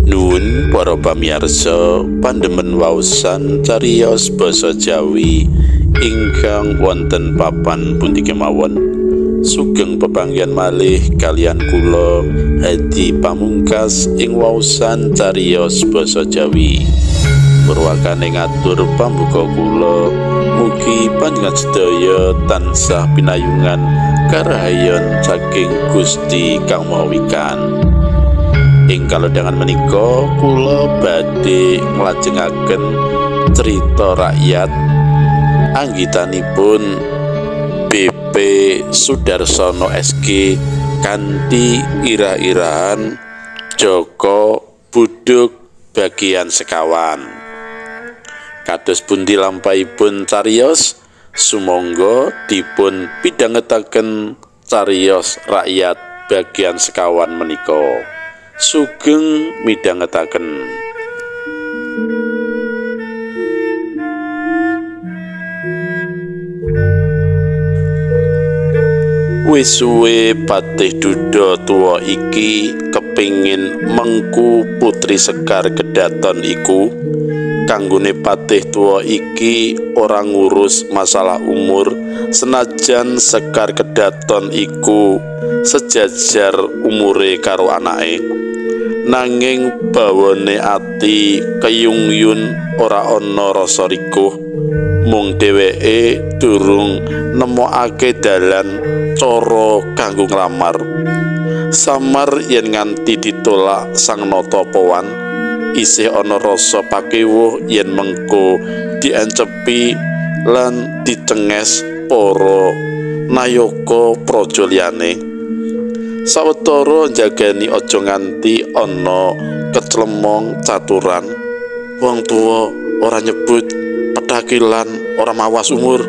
Nuwun para pamirsa pandemen waosan cariyos basa Jawi ingkang wonten papan pundi kemawon. Sugeng pepanggihan malih kalian kula Hadi Pamungkas ing waosan cariyos basa Jawi. Purwakane ngatur pambuka kula, mugi panjenengan sedaya tansah pinayungan karahayon saking Gusti Kang Maha Wikan. Ing kalodhangan menika kula badhe nglajengaken cerita rakyat anggitanipun BP Sudarsono SG kanthi irah-irahan Joko Buduk bagian sekawan. Kados pundi lampahipun cariyos, sumangga dipun pidhangetaken cariyos rakyat bagian sekawan menika. Sugeng midhangetaken. Wis suwe Patih Duda tuwa iki kepingin mengku putri Sekar Kedaton iku. Kanggone Patih tuwa iki ora ngurus masalah umur, senajan Sekar Kedaton iku sejajar umure karo anake. Nanging bawane ati keyungyun ora ana rasa rikuh, mung dheweke durung nemokake dalan cara kanggo nglamar. Samar yen nganti ditolak sang nata Powan, isih ana rasa pakewuh yen mengko diencepi lan dicenges para nayaka praja liyane. Sawetara njagani aja nganti ana keclemong caturan. Wong tuwa ora nyebut petakilan ora mawas umur.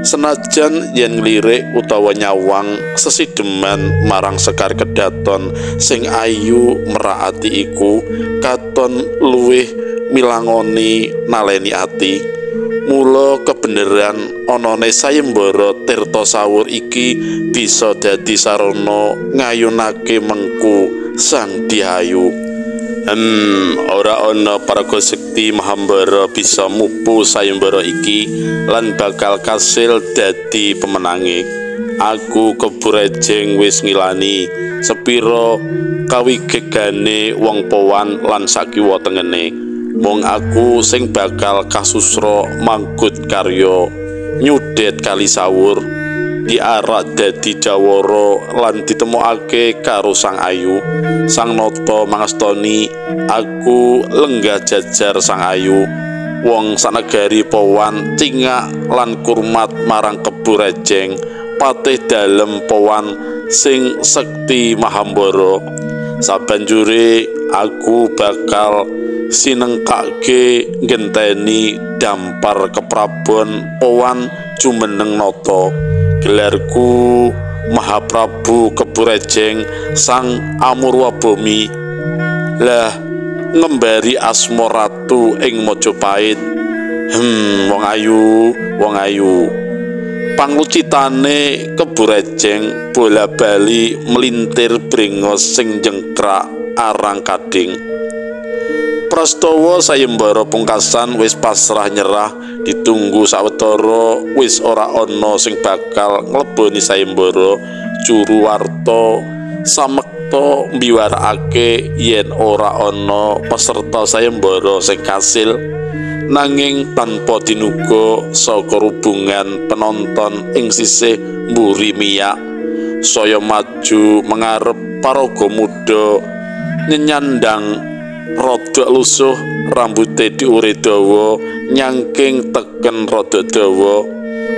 Senajan yen nglirik utawa nyawang sesideman marang Sekar Kedaton sing ayu merak ati iku, katon luwih milangoni naleni ati. Mula kebeneran anane sayembara Tirta Sawur iki bisa dadi sarana ngayunake mengku Sang Dihayu. Ora ana paraga sekti Mahambara bisa mupu sayembara iki lan bakal kasil dadi pemenange. Aku keburejeng wis ngilani sepira kawigegane wong Powan lan sakiwa tengene. Mung aku sing bakal kasusra manggut karya nyudet Kali Sawur, diarak dadi jawara lan ditemokake karo Sang Ayu. Sang Nata mangestoni aku lenggah jajar Sang Ayu. Wong sanegari Powan cingak lan kurmat marang Kebu Rejeng, patih dalem Powan sing sekti Mahambara. Sabanjure aku bakal sinengkake ngenteni dampar keprabon Powan jumeneng nata. Gelarku Mahaprabu Kebu Rejeng Sang Amurwabumi. Lah ngembari asma ratu ing Majapahit. Wong ayu, wong ayu. Panglucitane Kebu Rejeng bola bali melintir brengos sing jengkrak arang kading. Prastawa sayembara pungkasan wis pasrah nyerah, ditunggu sawetara wis ora ana sing bakal ngleboni sayembara. Juru warta samekta mbiwarakake yen ora ana peserta sayembara sing kasil, nanging tanpa dinuga saka hubungan penonton ing sisih mburi miyak saya maju mengarep paraga muda nyenyandang rodok lusuh, rambute diure dawa nyangking teken rada dawa.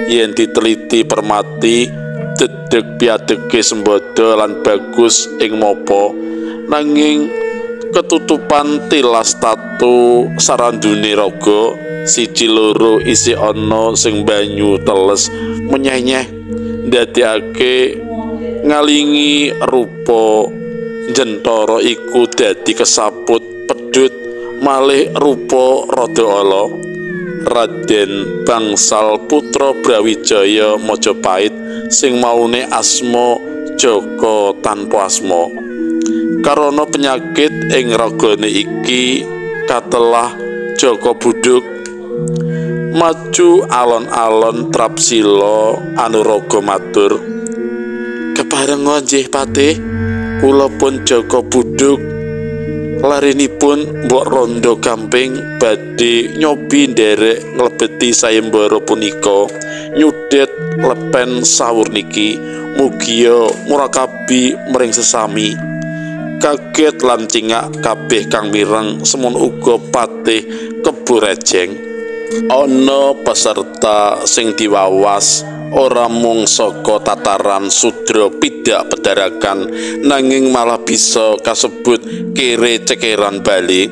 Yen diteliti permati dedeg piadege sembada lan bagus ing mapa, nanging ketutupan tilas tatu sarandune raga siji loro isih ana sing banyu teles menyenyeh ndadekake ngalingi rupa jentara iku dadi kesaput pedhut malih rupa rada ala. Raden Bangsal putra Brawijaya Majapahit sing maune asma Joko tanpa asma. Karana penyakit ing ragane iki katelah Jaka Budhug. Maju alon-alon Trapsila anuraga matur, "Keparenga nggih Patih, kula pun Jaka Budhug. Larinipun mbok rondo gamping badhe nyobi nderek nglebeti sayembara punika nyudhet lepen sawur niki, mugia murakabi mring sesami." Kaget lan cingak kabeh kang mireng, semono uga Patih Kebo Rejeng. Ana peserta sing diwawas ora mung saka tataran sudra pidak pedarakan, nanging malah bisa kasebut kere cekeran bali,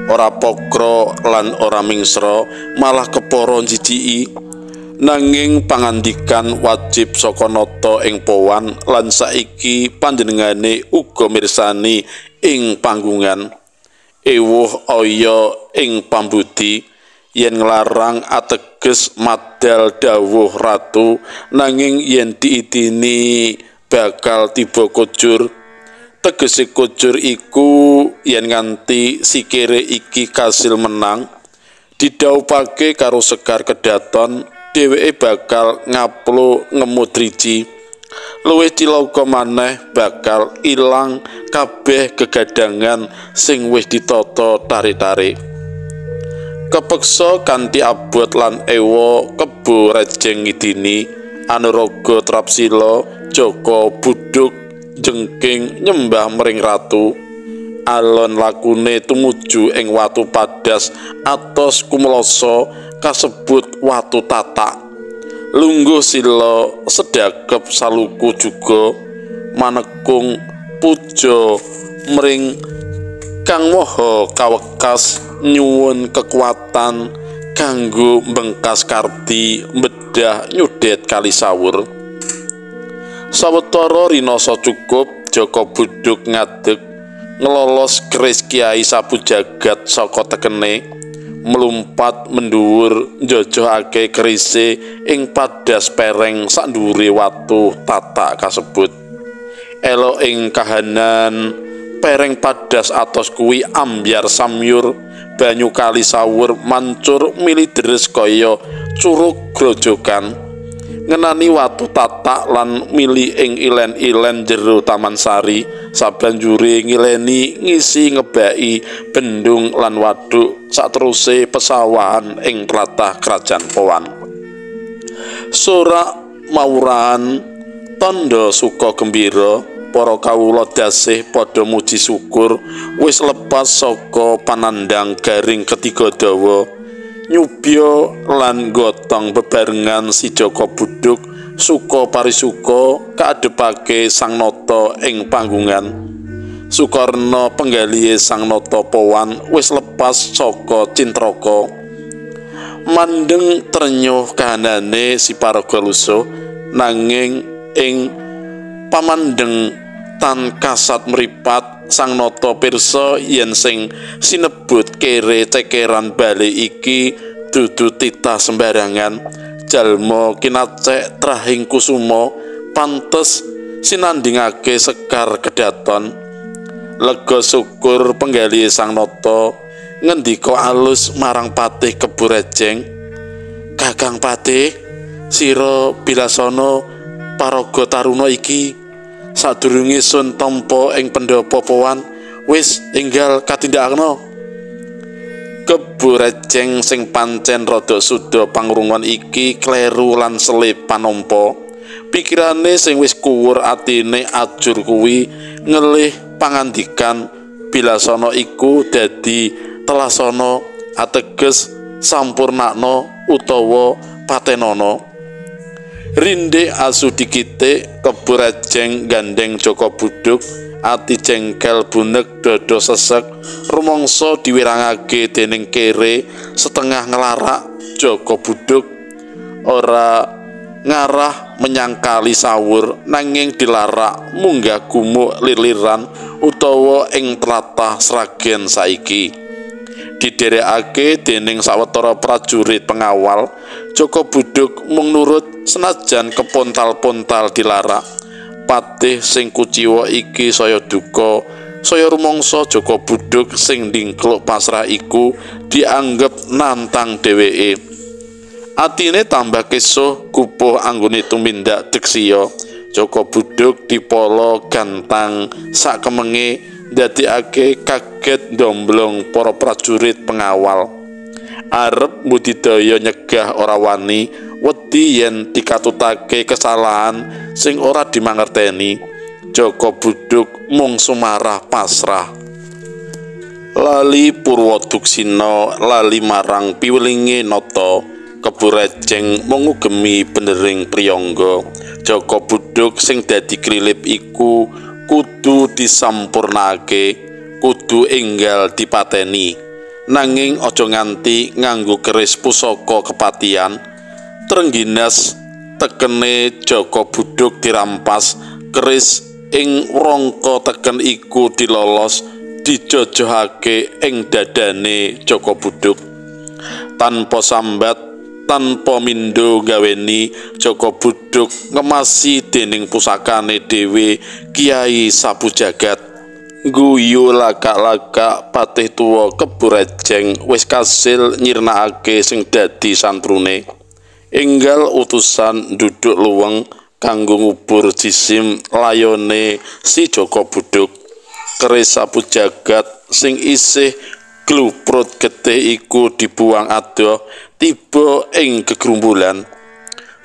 ora pokro lan ora mingsra, malah kepara njijiki. Nanging pangandikan wajib saka nata ing powan lan saiki panjenengane uga mirsani ing panggungan. Ewuh aya ing pambudi yen nglarang ateges madal dawuh ratu, nanging yen diidini bakal tiba kujur. Tegese kujur iku yen nganti sikire iki kasil menang, didhawuhake karo Sekar Kedaton, dheweke bakal ngaplo ngemu driji. Luwih cilaka maneh bakal ilang kabeh gegadangan sing wis ditata tarik-tarik. Kepeksa kanthi abot lan ewa Kebo Rejeng ngidini anuraga Trapsila Jaka Budhug jengking nyembah mring ratu. Alon lakune tumuju ing watu padas atos kumlasa kasebut watu tatak. Lungguh sila sedakep saluku juga manekung puja mring Kang Maha Kawekas nyuwun kekuatan kanggo mbengkas kardi bedah nyudhet kali sawur. Sawetara rinasa cukup Jaka Budhug ngadeg ngelolos keris Kiai Sapu Jagat saka tekene, melumpat mendhuwur njojohake kerise ing padas pereng sakndhuwure watu tatak kasebut. Elo ing kahanan pereng padas atos kuwi ambyar samyur, banyu kali sawur mancur mili deres kaya curug grojogan. Ngenani watu tatak lan mili ing ilen-ilen jero Taman Sari, sabanjure ngileni ngisi ngebaki bendung lan waduk sateruse pesawahan ing tlatah Kerajaan Powan. Sorak mawurahan tandha suka gembira, para kawula dasih padha muji syukur wis lepas saka panandhang garing ketiga dawa. Nyubya lan gotong bebarengan si Jaka Budhug suka parisuka kaadhepake Sang Nata ing panggungan. Sukarna penggalihe Sang Nata Powan wis lepas saka cintraka. Mandeng trenyuh kahanane si paraga lusuh, nanging ing pamandeng tan kasat mripat Sang Nata pirsa yen sing sinebut kere cekeran bali iki dudu titah sembarangan. Jalma kinacek trahing kusuma pantes sinandingake Sekar Kedaton. Lega syukur penggalih Sang Nata ngendika alus marang Patih Kebo Rejeng, "Kakang Patih, sira bilasana paraga taruna iki. Sadurunge sun tampa ing pendhapa Powan, wis enggal katindakna." Kebo Rejeng sing pancen rada suda pangrungon iki kleru lan selip panampa. Pikirane sing wis kuwur atine ajur kuwi ngelih pangandikan bilasana iku dadi telasana ateges sampurnakna utawa patenana. Rindhik asu dikitik, Kebo Rejeng gandeng Jaka Budhug, ati jengkel bunek dada sesek, rumangsa diwirangake dening kere setengah nglarak. Jaka Budhug ora ngarah menyang kali sawur, nanging dilarak munggah gumuk liliran utawa ing tlatah Sragen saiki. Didherekake dening sawetara prajurit pengawal, Jaka Budhug mung nurut senajan kepontal-pontal dilarak. Patih sing kuciwa iki saya duka Saya rumangsa Joko Buduk sing ndingkluk pasrah iku dianggep nantang dheweke. Atine tambah kesuh gupuh anggone tumindak deksiya. Joko Buduk dipolo gantang sakemenge ndadekake kaget ndomblong para prajurit pengawal. Arep mbudidaya nyegah ora wani, wedi yen dikatutake kesalahan sing ora dimangerteni. Joko Buduk mung sumarah pasrah. Lali Purwoduksina lali marang piwelinge nata Kebo Rejeng mung ngugemi benering priyangga. Joko Buduk sing dadi klilip iku kudu disampurnake, kudu enggal dipateni. Nanging aja nganti nganggo keris pusaka kepatian. Trengginas tekene Joko Buduk dirampas, keris ing wrangka teken iku dilolos, dijojohake ing dadane Joko Buduk. Tanpa sambat, tanpa mindho gaweni, Joko Buduk ngemasi dening pusakane dhewe Kiai Sapu Jagat. Guyu lagak-lagak patih tuwa Kebo Rejeng wis kasil nyirnakake sing dadi santrune. Enggal utusan nduduk luweng kanggo ngubur jisim layone si Joko Buduk. Keris Sapu Jagat sing isih gluprut getih iku dibuang adoh tiba ing gegrumbulan.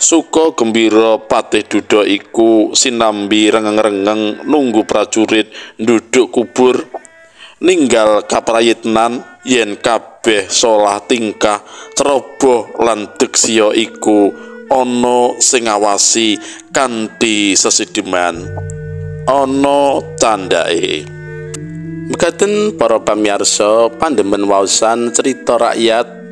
Suka gembira patih duda iku sinambi rengeng-rengeng nunggu prajurit nduduk kubur. Ninggal kaprayitnan yen kabeh solah tingkah ceroboh lan deksiya iku ana sing ngawasi kanthi sesideman. Ana candhake. Mekaten para pamirsa pandemen waosan cerita rakyat.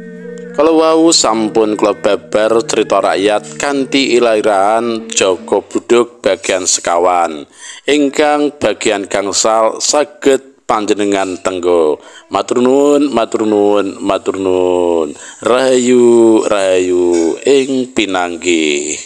Kalau wau sampun kula babar cerita rakyat kanthi ilairahan Joko Buduk bagian sekawan. Ingkang bagian gangsal saged panjenengan tenggo. Matur nuwun, matur nuwun, matur nuwun. Rahayu, rahayu ing pinanggih.